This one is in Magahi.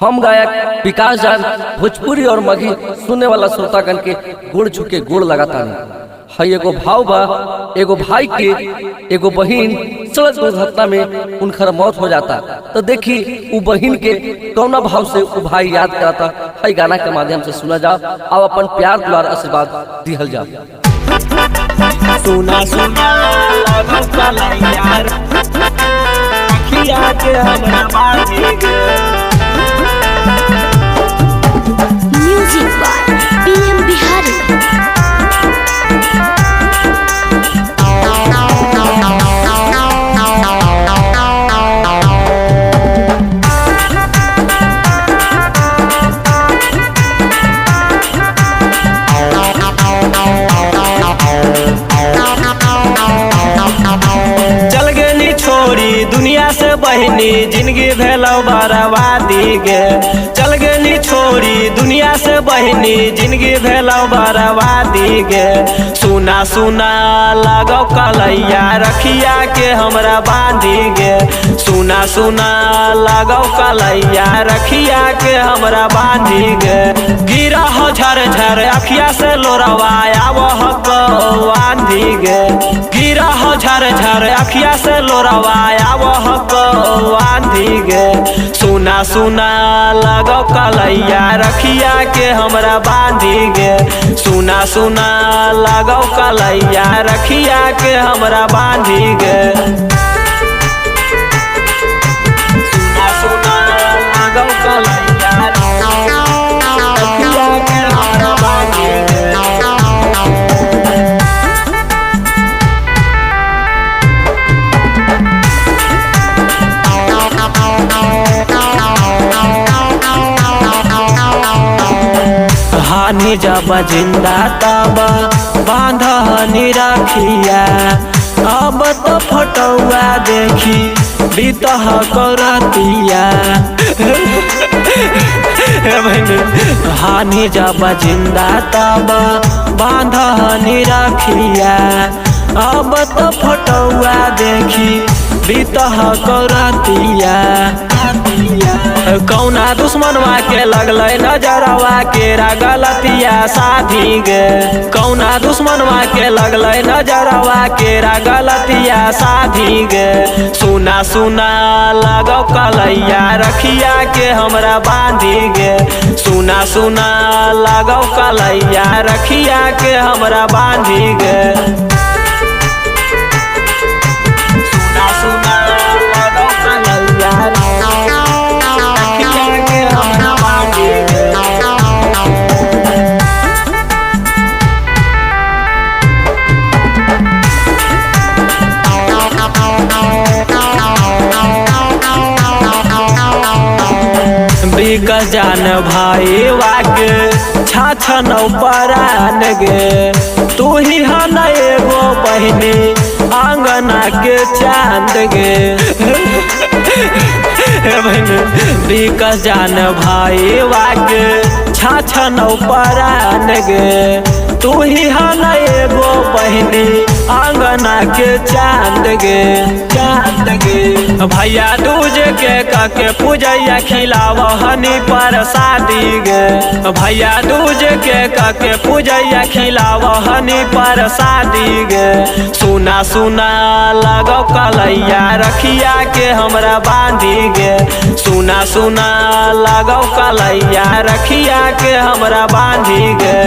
हम गायक विकास जान भोजपुरी और मगही सुनने वाला श्रोतागण के गोड़ झुके गोड़ लगाता नहीं है। एगो भाव बा, एगो भाई के एगो बहिन सड़क दुर्घटना में उनकर मौत हो जाता, तो देखी उ बहिन के कौना भाव से उ भाई याद कराता है। गाना के माध्यम से सुना जाओ और अपन प्यार दुलार आशीर्वाद दिहल जाओ। सुना सुना लागो कलैया अखिया के हमरा बांधी गे। Music by PM Bihari. चल गेली छोरी दुनिया से बहिनी, जिंदगी भेलो बर्बादी गे। चल गेली छोरी दुनिया से बहिनी, जिंदगी भेलो बर्बादी गे। सुना सुना लागो कलैया रखिया के हमरा बांधी गे। सुना सुना लागो कलैया रखिया के हमरा बांधी गे। गिरा हो झर झर अखिया से लोरवा आवह आंधी गे। गिरा हो झर झर अखिया से लोरवा आवह आंधी गे। सुना सुना लागो कलैया रखिया के हमरा बांधी गे। सुना सुना लागो कलैया रखिया के हमरा बांधी गे। सुना सुना लागो कलैया रखिया के हमरा बांधी गे। हानि जब जिंदा तब बांधनी रखिया, अब तो फोटोआ देखी बीतह करतिया। हानि जब जिंदा तब बांधनी रखिया, अब तो फोटोआ देखी बीतह करतिया। कौना दुश्मनवा के लगलै नजरवा केरा गलतिया साधी गे। कौना दुश्मनवा के लगलै नजरवा केरा गलतिया साधी गे। सुना सुना लागो कलैया रखिया के हमरा बांधी गे। सुना सुना लागो कलैया रखिया के हमरा बांधी गे। सुना सुना लागो कलैया रखिया के हमरा बांधी गे। बिक जान भाई वाके छाछन परान गे। तू ही हन एगो बहिनी आंगना के चांद गे। बिक जान भाई वाके छाछन परान गे। तू ही हन एगो बहिनी आंगना के चांद गे। चांद गे भैया दूज के कके पूजैया खिलाव हनी परसादी गे। भैया दूज के कके पूजैया खिलाव हनी परसादी गे। सुना सुना लागो कलैया रखिया के हमरा बांधी गे। सुना सुना लागो कलैया रखिया के हमरा बांधी गे।